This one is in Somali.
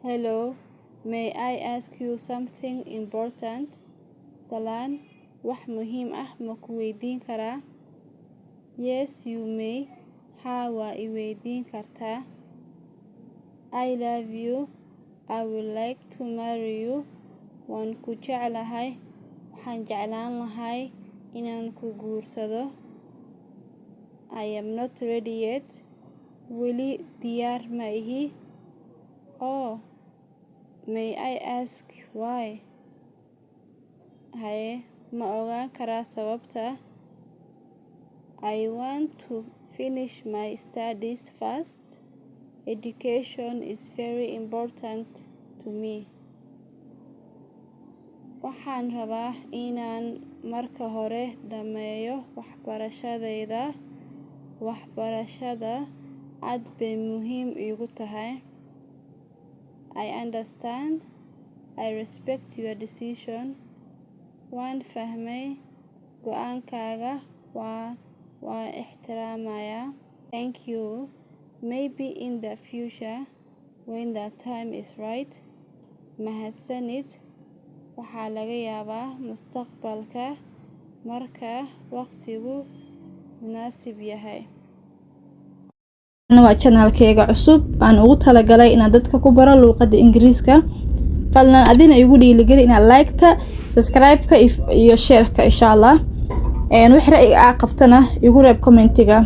Hello, may I ask you something important? Salaan, wax muhiim ah ma ku weydiin karaa? Yes, you may. Haa, waa i weydiin kartaa. I love you. I would like to marry you. Waan ku jeclahay. Waxaan jeclaan lahaa inaan ku guursado. I am not ready yet. Weli diyaar ma ihi. Oh, may I ask why? Haye, ma ogaan karaa sababta? I want to finish my studies first. Education is very important to me. Waxaan rabaa inaan marka hore dhammeeyo waxbarashadayda. Waxbarashada aad bay muhiim iigu tahay. I understand. I respect your decision. Waan fahmay go'aankaaga, waan ixtiraamayaa. Thank you. Maybe in the future, when the time is right. Mahadsanid. Waxaa laga yaabaa mustaqbalka marka waqtigu munaasib yahay. Waa channelkeyga cusub aan ugu talagalay inaan dadka ku baro luuqadda Ingiriiska. Fadlan adina igu dhiirigeli inaad like-ta, subscribe-ka iyo share-ka, insha Allah. Wix ra'yi aa qabtana igu reeb commentiga.